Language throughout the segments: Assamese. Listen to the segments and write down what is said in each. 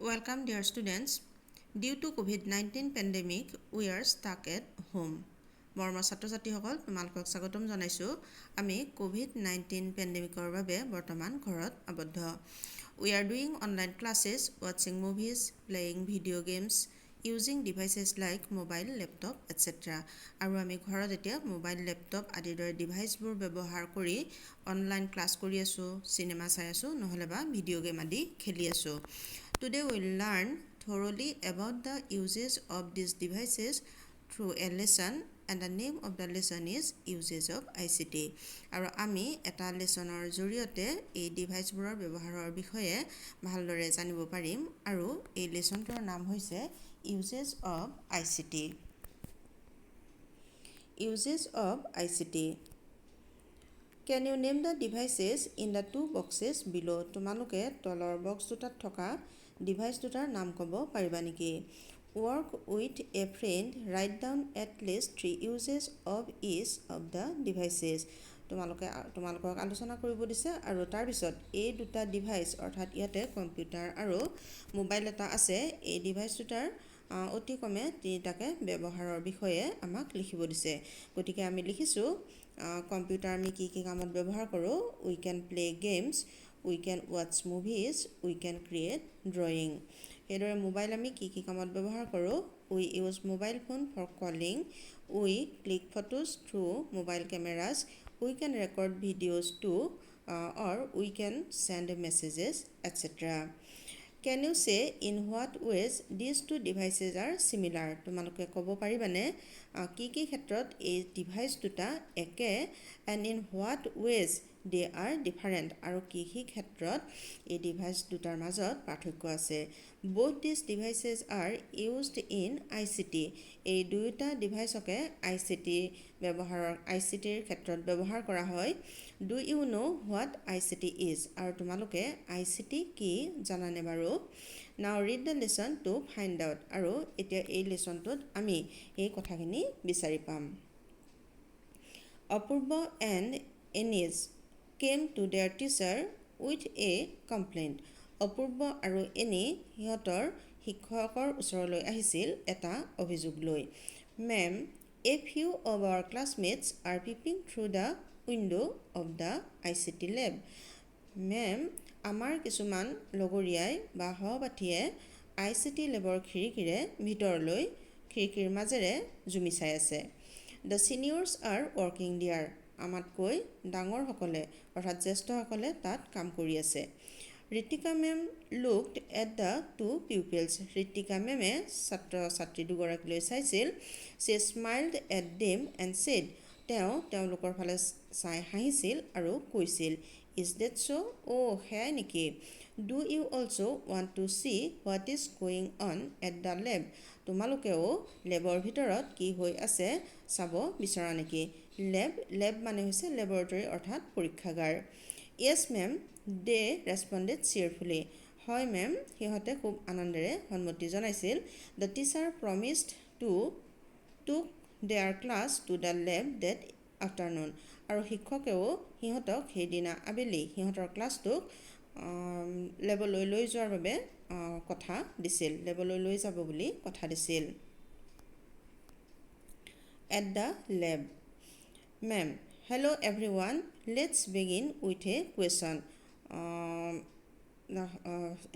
Welcome, dear students. Due to COVID-19 pandemic, we are stuck at home. মৰমৰ ছাত্ৰ ছাত্ৰীসকল, তোমালোকক স্বাগতম জনাইছোঁ। আমি ক'ভিড-19 পেণ্ডেমিকৰ বাবে বৰ্তমান ঘৰত আবদ্ধ। We are doing online classes, watching movies, playing video games, using devices like mobile, laptop, etcetera. আৰু আমি ঘৰত এতিয়া মোবাইল, লেপটপ আদিৰ দৰে ডিভাইচবোৰ ব্যৱহাৰ কৰি অনলাইন ক্লাছ কৰি আছোঁ, চিনেমা চাই আছোঁ, নহ'লে বা ভিডিঅ' গেম আদি খেলি আছোঁ। Today we'll learn thoroughly about the uses of these devices through a lesson, and the name of the lesson is Uses of ICT. আৰু আমি এটা লেচনৰ জৰিয়তে এই ডিভাইচবোৰৰ ব্যৱহাৰৰ বিষয়ে ভালদৰে জানিব পাৰিম আৰু এই লেচনটোৰ নাম হৈছে Uses of ICT. Uses of ICT. Can you name the devices in the two boxes below? তোমালোকে তলৰ বক্স দুটাত থকা ডিভাইচ দুটাৰ নাম ক'ব পাৰিবা নেকি? Work with a friend. Write down at least three uses of each of the devices. তোমালোকে তোমালোকক আলোচনা কৰিব দিছে আৰু তাৰপিছত এই দুটা ডিভাইচ, অৰ্থাৎ ইয়াতে কম্পিউটাৰ আৰু মোবাইল এটা আছে, এই ডিভাইচ দুটাৰ অতি কমে তিনিটাকে ব্যৱহাৰৰ বিষয়ে আমাক লিখিব দিছে। গতিকে আমি লিখিছোঁ, কম্পিউটাৰ আমি কি কি কামত ব্যৱহাৰ কৰোঁ? We can play games, we can watch movies, we can create drawing. সেইদৰে মোবাইল আমি কি কি কামত ব্যৱহাৰ কৰোঁ? We use mobile phone for calling, we click photos through mobile cameras, we can record videos too, or we can send messages, etcetera. Can you say in what ways these two devices are similar? তোমালোকে ক'ব পাৰিবানে কি কি ক্ষেত্ৰত এই ডিভাইচ দুটা একে? And in what ways they are different? আৰু কি কি ক্ষেত্ৰত এই ডিভাইচ দুটাৰ মাজত পাৰ্থক্য আছে? Both these devices are used in ICT. এই দুয়োটা ডিভাইচকে I C টিৰ ক্ষেত্ৰত ব্যৱহাৰ কৰা হয়। Do you know what ICT is? আৰু তোমালোকে I C T কি জানানে বাৰু? Now read the lesson to find out. আৰু এতিয়া এই লেচনটোত আমি এই কথাখিনি বিচাৰি পাম। Apurba and Anij came to their teacher with a complaint. অপূৰ্ব আৰু এনি সিহঁতৰ শিক্ষকৰ ওচৰলৈ আহিছিল এটা অভিযোগ লৈ। "Ma'am, a few of our classmates are peeping through the window of the ICT lab." Ma'am, আমাৰ কিছুমান লগৰীয়াই বা সহপাঠীয়ে I C T লেবৰ খিৰিকীৰে ভিতৰলৈ, খিৰিকীৰ মাজেৰে জুমি চাই আছে। The seniors are working there. আমাতকৈ ডাঙৰসকলে, অৰ্থাৎ জ্যেষ্ঠসকলে তাত কাম কৰি আছে। Ritika ma'am looked at the two pupils. Hrithika মেমে ছাত্ৰ ছাত্ৰী দুগৰাকীলৈ চাইছিল। She smiled at them and said, তেওঁ তেওঁলোকৰ ফালে চাই হাঁহিছিল আৰু কৈছিল, "Is that so?" অ', সেয়াই নেকি? "Do you also want to see what is going on at the lab?" তোমালোকেও লেবৰ ভিতৰত কি হৈ আছে চাব বিচৰা নেকি? লেব, লেব মানে হৈছে লেবৰেটৰী, অৰ্থাৎ পৰীক্ষাগাৰ। "Yes, ma'am," they responded cheerfully. হয় মেম, সিহঁতে খুব আনন্দেৰে সন্মতি জনাইছিল। The teacher promised to took their class to the lab that afternoon. আৰু শিক্ষকেও সিহঁতক সেইদিনা আবেলি সিহঁতৰ ক্লাছটোক লেবলৈ লৈ যোৱাৰ বাবে কথা দিছিল, লেবলৈ লৈ যাব বুলি কথা দিছিল। At the lab, ma'am: "Hello everyone, let's begin with a question."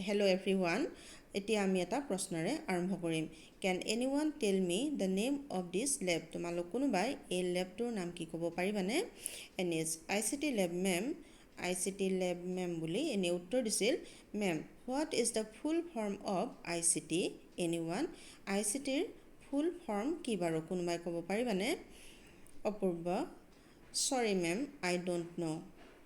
Hello everyone, এতিয়া আমি এটা প্ৰশ্নৰে আৰম্ভ কৰিম। Can anyone tell me the name of this lab? তোমালোক কোনোবাই এই লেবটোৰ নাম কি ক'ব পাৰিবানে? Anij: "ICT lab, ma'am." "ICT lab, ma'am" বুলি এনেই উত্তৰ দিছিল। Ma'am: "What is the full form of ICT? Anyone?" I C টিৰ ফুল ফৰ্ম কি বাৰু, কোনোবাই ক'ব পাৰিবানে? অপূৰ্ব: "Sorry, ma'am, I don't know."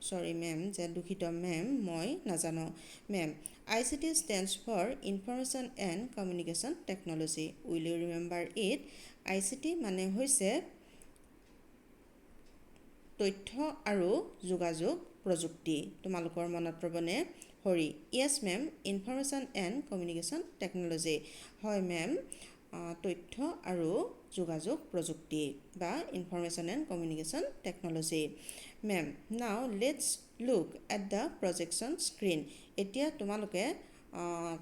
Sorry ma'am, যে দুখিত মেম, মই নাজানো। Ma'am: "ICT stands for Information and Communication Technology. Will you remember it?" I C T মানে হৈছে তথ্য আৰু যোগাযোগ প্ৰযুক্তি। তোমালোকৰ মনত ৰ'বনে? Hari: "Yes, ma'am, Information and Communication Technology." হয় মেম, তথ্য আৰু যোগাযোগ প্ৰযুক্তি বা Information and Communication Technology. Ma'am: "Now let's look at the projection screen." এতিয়া তোমালোকে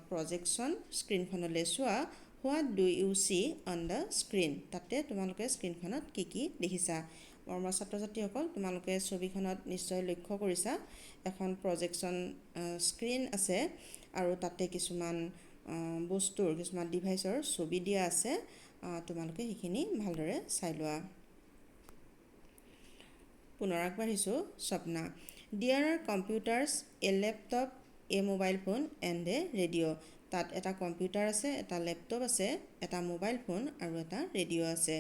প্ৰজেকশ্যন স্ক্ৰীণখনলৈ চোৱা। What do you see on the screen? তাতে তোমালোকে স্ক্ৰীণখনত কি কি দেখিছা? মৰমৰ ছাত্ৰ ছাত্ৰীসকল, তোমালোকে ছবিখনত নিশ্চয় লক্ষ্য কৰিছা, এখন প্ৰজেকশ্যন স্ক্ৰীণ আছে আৰু তাতে কিছুমান বস্তুৰ, কিছুমান ডিভাইচৰ ছবি দিয়া আছে। তোমালোকে সেইখিনি ভালদৰে চাই লোৱা। পুনৰ আগবাঢ়িছোঁ। Swapna: There are computers, a laptop, a mobile phone and a radio. তাত এটা কম্পিউটাৰ আছে, এটা লেপটপ আছে, এটা মোবাইল ফোন আৰু এটা ৰেডিঅ' আছে।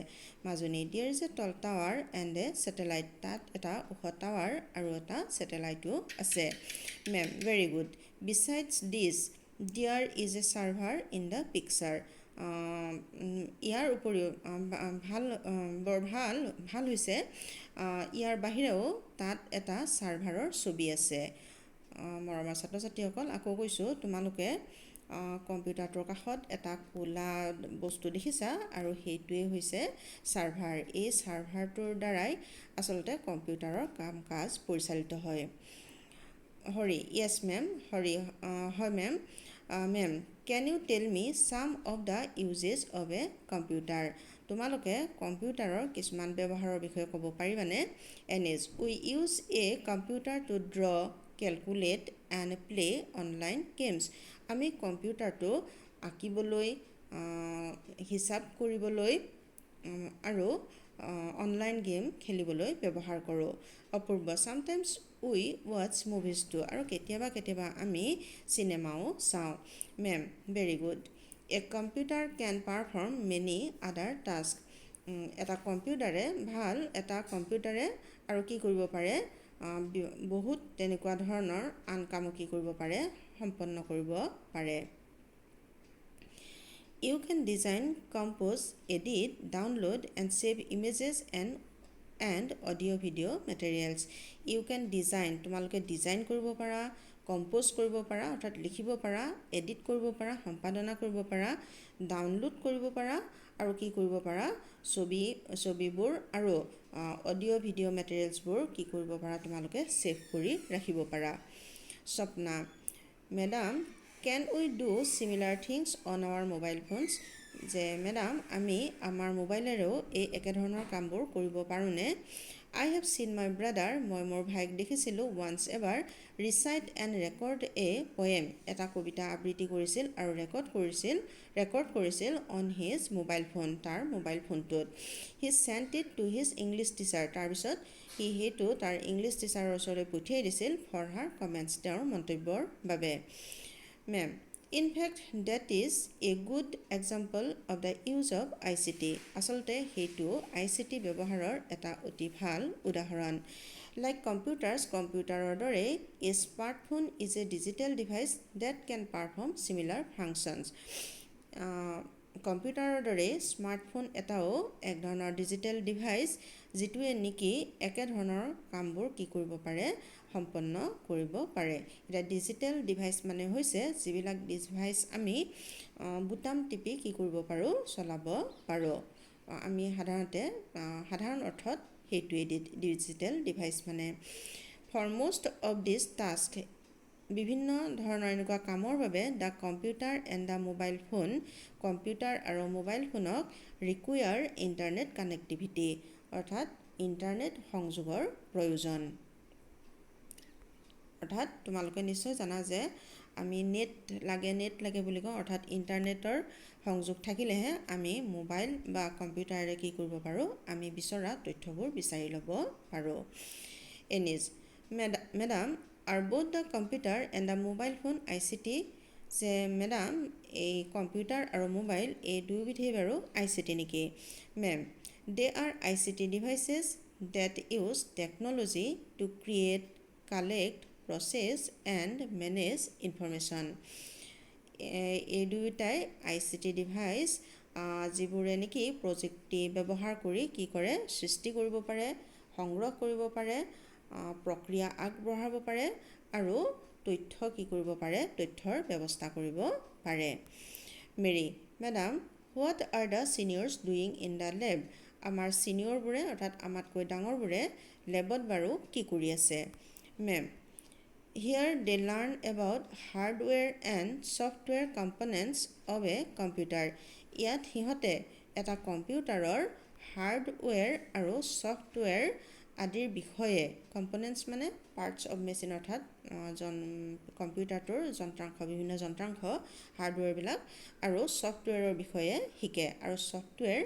মাজনী: There is a tall tower and a satellite. তাত এটা ওখ টাৱাৰ আৰু এটা ছেটেলাইটো আছে। Ma'am: Very good. Besides this, there is a server in the picture. ইয়াৰ উপৰিও, ভাল, বৰ ভাল, ভাল হৈছে, ইয়াৰ বাহিৰেও তাত এটা ছাৰ্ভাৰৰ ছবি আছে। মৰমৰ ছাত্ৰ ছাত্ৰীসকল, আকৌ কৈছোঁ, তোমালোকে কম্পিউটাৰটোৰ কাষত এটা ক'লা বস্তু দেখিছা আৰু সেইটোৱেই হৈছে ছাৰ্ভাৰ। এই ছাৰ্ভাৰটোৰ দ্বাৰাই আচলতে কম্পিউটাৰৰ কাম কাজ পৰিচালিত হয়। Hari: Yes, ma'am. Hari: হয় ma'am. Ma'am: Can you tell me some of the uses of a computer? তোমালোকে কম্পিউটাৰৰ কিছুমান ব্যৱহাৰৰ বিষয়ে ক'ব পাৰিবানে? Anise: We use a computer to draw, calculate and play online games. আমি কম্পিউটাৰটো আঁকিবলৈ, হিচাপ কৰিবলৈ আৰু অনলাইন গেম খেলিবলৈ ব্যৱহাৰ কৰোঁ। অপূৰ্ব: Sometimes we watch movies too. আৰু কেতিয়াবা কেতিয়াবা আমি চিনেমাও চাওঁ। Ma'am: Very good. A computer can perform many other task. এটা কম্পিউটাৰে, ভাল, এটা কম্পিউটাৰে আৰু কি কৰিব পাৰে? বহুত তেনেকুৱা ধৰণৰ আন কামো কি কৰিব পাৰে? সম্পন্ন কৰিব পাৰে। You can design, compose, edit, download and save images and audio video materials. You can design, তোমালোকে ডিজাইন কৰিব পাৰা, কম্প'জ কৰিব পাৰা, অৰ্থাৎ লিখিব পাৰা, এডিট কৰিব পাৰা, সম্পাদনা কৰিব পাৰা, ডাউনলোড কৰিব পাৰা আৰু কি কৰিব পাৰা? ছবিবোৰ আৰু অডিঅ' ভিডিঅ' মেটেৰিয়েলছবোৰ কি কৰিব পাৰা? তোমালোকে ছেভ কৰি ৰাখিব পাৰা। Swapna: Madam, can we do similar things on our mobile phones? যে মেডাম, আমি আমাৰ মোবাইলেৰেও এই একেধৰণৰ কামবোৰ কৰিব পাৰোঁনে? I have seen my brother, মই মোৰ ভাইক দেখিছিলোঁ, ওৱান্স, এবাৰ, recite and record a poem, এটা কবিতা আবৃত্তি কৰিছিল আৰু ৰেকৰ্ড কৰিছিল, on his mobile phone, তাৰ মোবাইল ফোনটোত। He sent it to his English teacher, তাৰপিছত সি সেইটো তাৰ ইংলিছ টিচাৰৰ ওচৰলৈ পঠিয়াই দিছিল, for her comments, তেওঁৰ মন্তব্যৰ বাবে। Ma'am: In fact, that is a good example of the use of ICT. আচলতে সেইটো আইচিটি ব্যৱহাৰৰ এটা অতি ভাল উদাহৰণ। Like computers, কম্পিউটাৰৰ দৰেই, a smartphone is a digital device that can perform similar functions. কম্পিউটাৰৰ দৰেই স্মাৰ্টফোন এটাও এক ধৰণৰ ডিজিটেল ডিভাইচ, যিটোৱে নেকি একেধৰণৰ কামবোৰ কি কৰিব পাৰে? সম্পন্ন কৰিব পাৰে। এতিয়া ডিজিটেল ডিভাইচ মানে হৈছে যিবিলাক ডিভাইচ আমি বুটাম টিপি কি কৰিব পাৰোঁ? চলাব পাৰোঁ। আমি সাধাৰণতে, সাধাৰণ অৰ্থত সেইটোৱেই ডিজিটেল ডিভাইচ মানে। For most of these task, বিভিন্ন ধৰণৰ এনেকুৱা কামৰ বাবে, the computer and the mobile phone, computer আৰু মোবাইল ফোনক, ৰিকুৱায়াৰ ইণ্টাৰনেট কানেক্টিভিটি, অৰ্থাৎ ইণ্টাৰনেট সংযোগৰ প্ৰয়োজন। অৰ্থাৎ তোমালোকে নিশ্চয় জানা যে আমি নেট লাগে, নেট লাগে বুলি কওঁ। অৰ্থাৎ ইণ্টাৰনেটৰ সংযোগ থাকিলেহে আমি মোবাইল বা কম্পিউটাৰেৰে কি কৰিব পাৰোঁ? আমি বিচৰা তথ্যবোৰ বিচাৰি ল'ব পাৰোঁ। Anise: Madam, are both the computer and the mobile phone ICT? যে মেডাম, এই কম্পিউটাৰ আৰু মোবাইল এই দুয়োবিধেই বাৰু আইচিটি নেকি? Ma'am: They are ICT devices that use technology to create, collect, process and manage information. এই দুয়োটাই আইচিটি ডিভাইচ, যিবোৰে নেকি প্ৰযুক্তি ব্যৱহাৰ কৰি কি কৰে? সৃষ্টি কৰিব পাৰে, সংগ্ৰহ কৰিব পাৰে, প্ৰক্ৰিয়া আগবঢ়াব পাৰে আৰু তথ্য কি কৰিব পাৰে? তথ্যৰ ব্যৱস্থা কৰিব পাৰে। Marie: Madam, what are the seniors doing in the lab? আমাৰ ছিনিয়ৰবোৰে, অৰ্থাৎ আমাতকৈ ডাঙৰবোৰে লেবত বাৰু কি কৰি আছে? Ma'am: Here they learn about hardware and software components of a computer. ইয়াত সিহঁতে এটা কম্পিউটাৰৰ হাৰ্ডৱেৰ আৰু ছফ্টৱেৰ আদিৰ বিষয়ে, কম্পনেণ্টছ মানে পাৰ্টছ অফ মেচিন, অৰ্থাৎ কম্পিউটাৰটোৰ যন্ত্ৰাংশ, বিভিন্ন যন্ত্ৰাংশ, হাৰ্ডৱেৰবিলাক আৰু ছফ্টৱেৰৰ বিষয়ে শিকে। আৰু ছফ্টৱেৰ,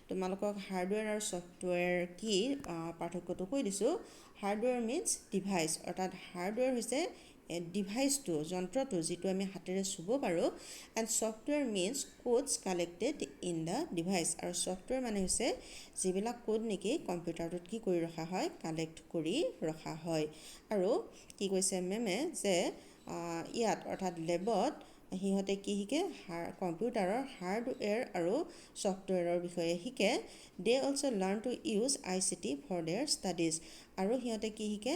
তোমালোকক হাৰ্ডৱেৰ আৰু ছফ্টৱেৰ কি পাৰ্থক্যটো কৈ দিছোঁ। হাৰ্ডৱেৰ মিনছ ডিভাইচ, অৰ্থাৎ হাৰ্ডৱেৰ হৈছে ডিভাইচটো, যন্ত্ৰটো, যিটো আমি হাতেৰে চুব পাৰোঁ, and software means codes collected in the device. আৰু ছফ্টৱেৰ মানে হৈছে যিবিলাক কোড নেকি কম্পিউটাৰটোত কি কৰি ৰখা হয়, কালেক্ট কৰি ৰখা হয়। আৰু কি কৈছে মেমে যে ইয়াত, অৰ্থাৎ লেবত সিহঁতে কি শিকে? কম্পিউটাৰৰ হাৰ্ডৱেৰ আৰু ছফ্টৱেৰৰ বিষয়ে শিকে। They also learn to use ICT for their studies. আৰু সিহঁতে কি শিকে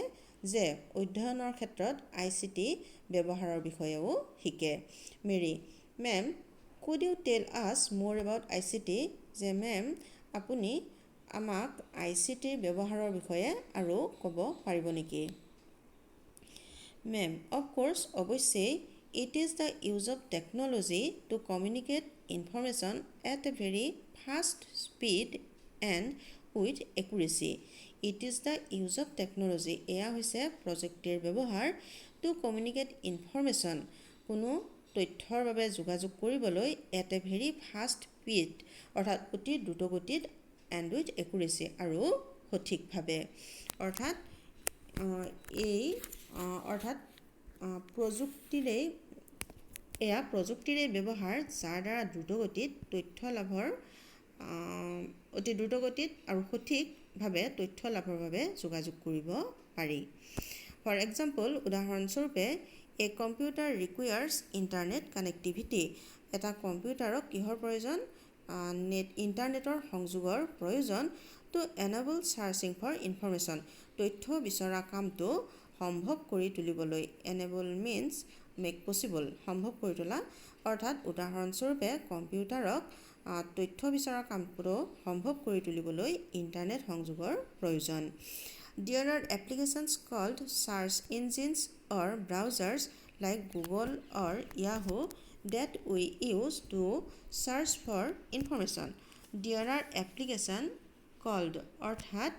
যে অধ্যয়নৰ ক্ষেত্ৰত আইচিটি ব্যৱহাৰৰ বিষয়েও শিকে। Marie: Ma'am, could you tell us more about ICT? যে মেম, আপুনি আমাক আইচিটিৰ ব্যৱহাৰৰ বিষয়ে আৰু ক'ব পাৰিব নেকি? মেম: অফ ক'ৰ্ছ, অৱশ্যেই। It is the use of technology to communicate information at a very fast speed and with accuracy. It is the use of technology, এয়া হৈছে প্ৰযুক্তিৰ ব্যৱহাৰ, টু কমিউনিকেট ইনফৰ্মেশ্যন, কোনো তথ্যৰ বাবে যোগাযোগ কৰিবলৈ, at a very fast speed, অৰ্থাৎ অতি দ্ৰুতগতিত, এণ্ড উইথ একুৰেচি, আৰু সঠিকভাৱে। অৰ্থাৎ এই অৰ্থাৎ প্ৰযুক্তিৰেই, এয়া প্ৰযুক্তিৰে ব্যৱহাৰ যাৰ দ্বাৰা দ্ৰুতগতিত তথ্য লাভৰ, অতি দ্ৰুতগতিত আৰু সঠিকভাৱে তথ্য লাভৰ বাবে যোগাযোগ কৰিব পাৰি। ফৰ এক্সাম্পল, উদাহৰণস্বৰূপে, a computer requires internet connectivity. এটা কম্পিউটাৰক কিহৰ প্ৰয়োজন? ইণ্টাৰনেটৰ সংযোগৰ প্ৰয়োজন, to enable searching for information, তথ্য বিচৰা কামটো সম্ভৱ কৰি তুলিবলৈ। এনেবল মিনছ মেক পচিবল, সম্ভৱ কৰি তোলা। অৰ্থাৎ উদাহৰণস্বৰূপে কম্পিউটাৰক তথ্য বিচৰা কামটো সম্ভৱ কৰি তুলিবলৈ ইণ্টাৰনেট সংযোগৰ প্ৰয়োজন। There are applications called search engines or browsers like Google or Yahoo that we use to search for information. There are application called, অৰ্থাৎ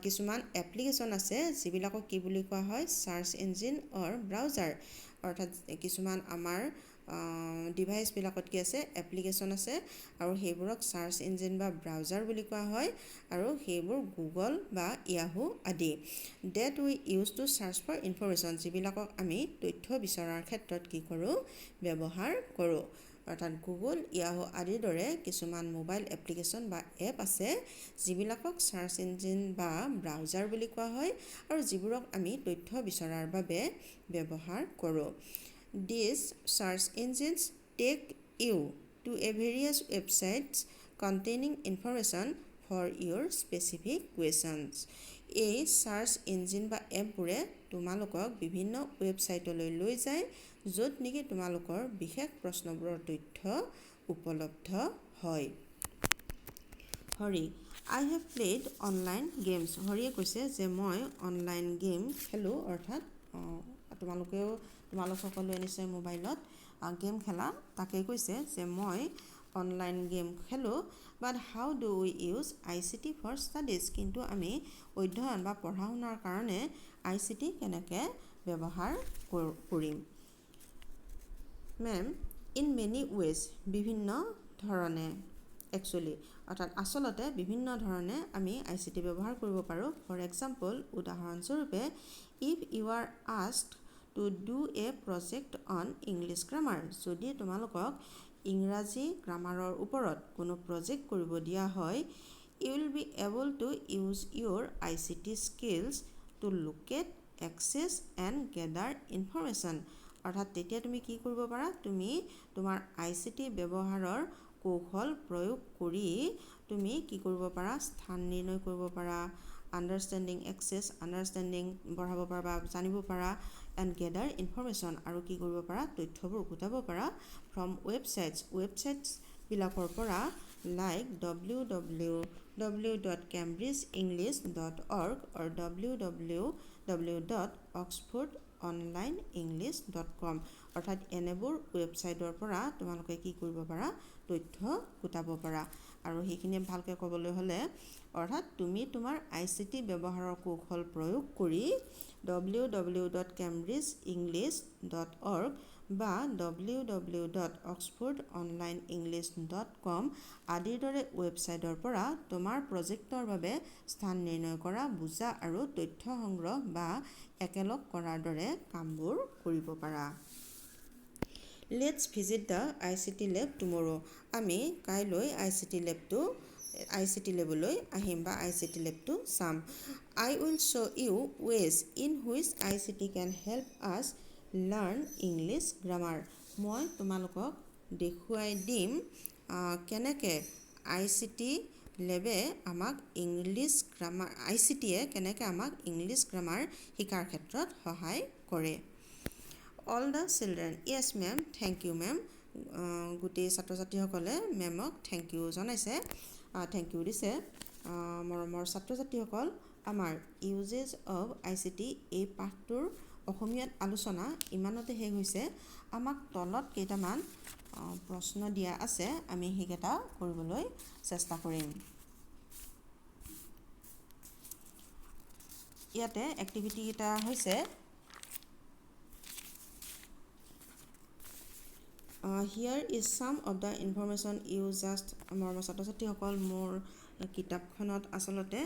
কিছুমান এপ্লিকেশ্যন আছে যিবিলাকক কি বুলি কোৱা হয়? চাৰ্চ ইঞ্জিন অৰ ব্ৰাউজাৰ। অৰ্থাৎ কিছুমান আমাৰ ডিভাইচবিলাকত কি আছে? এপ্লিকেশ্যন আছে আৰু সেইবোৰক চাৰ্চ ইঞ্জিন বা ব্ৰাউজাৰ বুলি কোৱা হয় আৰু সেইবোৰ গুগল বা য়াহু আদি, that we use to search for information, যিবিলাকক আমি তথ্য বিচৰাৰ ক্ষেত্ৰত কি কৰোঁ? ব্যৱহাৰ কৰোঁ। অৰ্থাৎ গুগল, য়াহু আদিৰ দৰে কিছুমান মোবাইল এপ্লিকেশ্যন বা এপ আছে যিবিলাকক চাৰ্চ ইঞ্জিন বা ব্ৰাউজাৰ বুলি কোৱা হয় আৰু যিবোৰক আমি তথ্য বিচৰাৰ বাবে ব্যৱহাৰ কৰোঁ। These search engines take you to a various websites containing information for your specific questions. এই চাৰ্চ ইঞ্জিন বা এপবোৰে তোমালোকক বিভিন্ন ৱেবছাইটলৈ লৈ যায় য'ত নেকি তোমালোকৰ বিশেষ প্ৰশ্নবোৰৰ তথ্য উপলব্ধ হয়। Hari: I have played online games. হৰিয়ে কৈছে যে মই অনলাইন গেম খেলোঁ। অৰ্থাৎ তোমালোকেও, তোমালোক সকলোৱে নিশ্চয় মোবাইলত গেম খেলা, তাকেই কৈছে যে মই অনলাইন গেম খেলোঁ। But how do we use ICT for studies? কিন্তু আমি অধ্যয়ন বা পঢ়া শুনাৰ কাৰণে আইচিটি কেনেকৈ ব্যৱহাৰ কৰিম? মেম: ইন মেনি ৱেজ, বিভিন্ন ধৰণে। একচুৱেলি, অৰ্থাৎ আচলতে বিভিন্ন ধৰণে আমি আইচিটি ব্যৱহাৰ কৰিব পাৰোঁ। ফৰ এক্সাম্পল, উদাহৰণস্বৰূপে, if you are asked to do a project on English grammar, যদি তোমালোকক ইংৰাজী গ্ৰামাৰৰ ওপৰত কোনো প্ৰজেক্ট কৰিব দিয়া হয়, you will be able to use your ICT skills to locate, access and gather information. অৰ্থাৎ তেতিয়া তুমি কি কৰিব পাৰা? তুমি তোমাৰ আইচিটি ব্যৱহাৰৰ কৌশল প্ৰয়োগ কৰি তুমি কি কৰিব পাৰা? স্থান নিৰ্ণয় কৰিব পাৰা, আণ্ডাৰষ্টেণ্ডিং, এক্সেছ, আণ্ডাৰষ্টেণ্ডিং বঢ়াব পাৰা বা জানিব পাৰা, এণ্ড গেডাৰ ইনফৰ্মেশ্যন, আৰু কি কৰিব পাৰা? তথ্যবোৰ গোটাব পাৰা, ফ্ৰম ৱেবছাইটছ, ৱেবছাইটছবিলাকৰ পৰা, like www.cambridgeenglish.org or www.oxford online English dot com. অৰ্থাৎ এনেবোৰ ৱেবছাইটৰ পৰা তোমালোকে কি কৰিব পাৰা, তথ্য গোটাব পাৰা। আৰু সেইখিনি ভালকৈ ক'বলৈ হ'লে, অৰ্থাৎ তুমি তোমাৰ I C T ব্যৱহাৰৰ কৌশল প্ৰয়োগ কৰি ww.cambridgeenglish.org বা ww.oxfordonlineenglish.com আদিৰ দৰে ৱেবছাইটৰ পৰা তোমাৰ প্ৰজেক্টৰ বাবে স্থান নিৰ্ণয় কৰা, বুজা আৰু তথ্য সংগ্ৰহ বা একেলগ কৰাৰ দৰে কামবোৰ কৰিব পাৰা। Let's visit the ICT lab tomorrow. আমি কাইলৈ I C T লেবলৈ আহিম বা I C T লেবটো চাম। I will show you ways in which ICT can help us learn English grammar. মই তোমালোকক দেখুৱাই দিম কেনেকৈ I C T লেবে আমাক ইংলিছ গ্ৰামাৰ, I C টিয়ে কেনেকৈ আমাক ইংলিছ গ্ৰামাৰ শিকাৰ ক্ষেত্ৰত সহায় কৰে। All the children: Yes, ma'am. Thank you, ma'am. গোটেই ছাত্ৰ ছাত্ৰীসকলে মেমক thank U জনাইছে, thank U দিছে। মৰমৰ ছাত্ৰ ছাত্ৰীসকল, আমাৰ uses of I C T এই পাঠটোৰ অসমীয়াত আলোচনা ইমানতে শেষ হৈছে। আমাক তলত কেইটামান প্ৰশ্ন দিয়া আছে, আমি সেইকেইটা কৰিবলৈ চেষ্টা কৰিম। ইয়াতে এক্টিভিটিকেইটা হৈছে: Here is some of the information you just মৰমৰ ছাত্ৰ ছাত্ৰীসকল, মোৰ কিতাপখনত আচলতে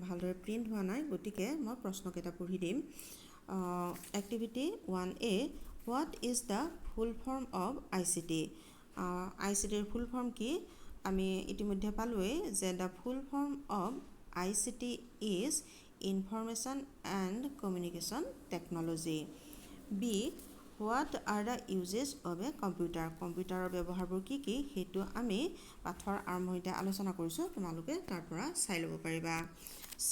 ভালদৰে প্ৰিণ্ট হোৱা নাই, গতিকে মই প্ৰশ্নকেইটা পঢ়ি দিম। Activity 1A: What is the full form of ICT? I C টিৰ ফুল ফৰ্ম কি? আমি ইতিমধ্যে পালোঁৱেই যে the full form of ICT is Information and Communication Technology. B: What are the uses of a computer? কম্পিউটাৰৰ ব্যৱহাৰবোৰ কি কি, সেইটো আমি পাঠৰ আৰম্ভণিতে আলোচনা কৰিছোঁ, তোমালোকে তাৰ পৰা চাই ল'ব পাৰিবা। C: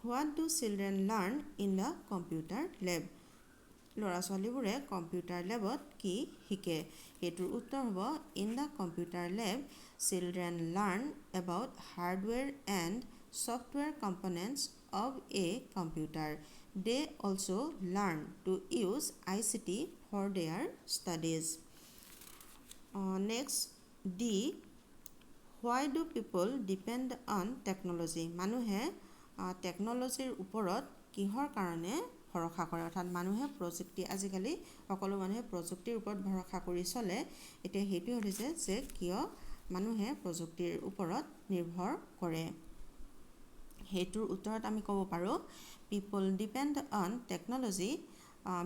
What do children learn in the computer lab? ল'ৰা ছোৱালীবোৰে কম্পিউটাৰ লেবত কি শিকে? সেইটোৰ উত্তৰ হ'ব: In the computer lab, children learn about hardware and software components of a computer. They also learn to use ICT for their studies. Next, D: Why do people depend on technology? মানুহে টেকন'লজিৰ ওপৰত কিহৰ কাৰণে ভৰসা কৰে? অৰ্থাৎ মানুহে প্ৰযুক্তি, আজিকালি সকলো মানুহে প্ৰযুক্তিৰ ওপৰত ভৰসা কৰি চলে। এতিয়া সেইটোৱে সুধিছে যে কিয় মানুহে প্ৰযুক্তিৰ ওপৰত নিৰ্ভৰ কৰে। সেইটোৰ উত্তৰত আমি ক'ব পাৰোঁ: People depend on technology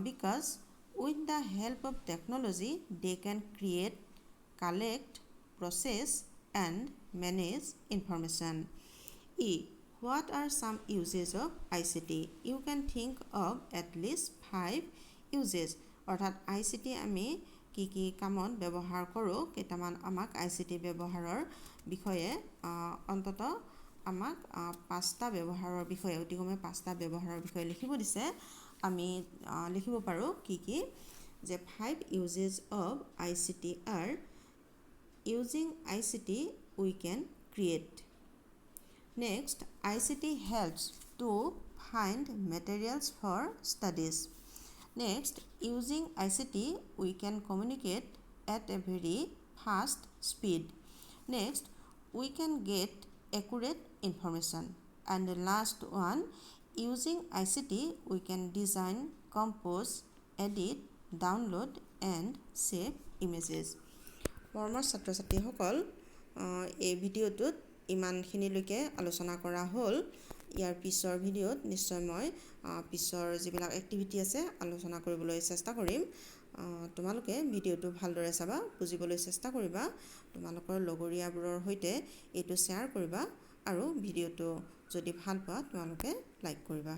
because with the help of technology they can create, collect, process and manage information. E: What are some uses of ICT? You can think of at least five uses. অৰ্থাৎ I C T আমি কি কি কামত ব্যৱহাৰ কৰোঁ, কেইটামান আমাক I C T ব্যৱহাৰৰ বিষয়ে অন্ততঃ আমাক পাঁচটা ব্যৱহাৰৰ বিষয়ে, অতি কমেও পাঁচটা ব্যৱহাৰৰ বিষয়ে লিখিব দিছে। আমি লিখিব পাৰোঁ কি কি যে five uses of ICT are: using ICT we can create. Next, ICT helps to find materials for studies. Next, using ICT we can communicate at a very fast speed. Next, we can get accurate information. And the last one, using ICT we can design, compose, edit, download and save images. মৰমৰ ছাত্ৰ ছাত্ৰীসকল, এই ভিডিঅ'টোত ইমানখিনিলৈকে আলোচনা কৰা হ'ল। ইয়াৰ পিছৰ ভিডিঅ'ত নিশ্চয় মই পিছৰ যিবিলাক এক্টিভিটি আছে আলোচনা কৰিবলৈ চেষ্টা কৰিম। তোমালোকে ভিডিঅ'টো ভালদৰে চাবা, বুজিবলৈ চেষ্টা কৰিবা, তোমালোকৰ লগৰীয়াবোৰৰ সৈতে এইটো শ্বেয়াৰ কৰিবা আৰু ভিডিঅ'টো যদি ভাল পোৱা তোমালোকে লাইক কৰিবা।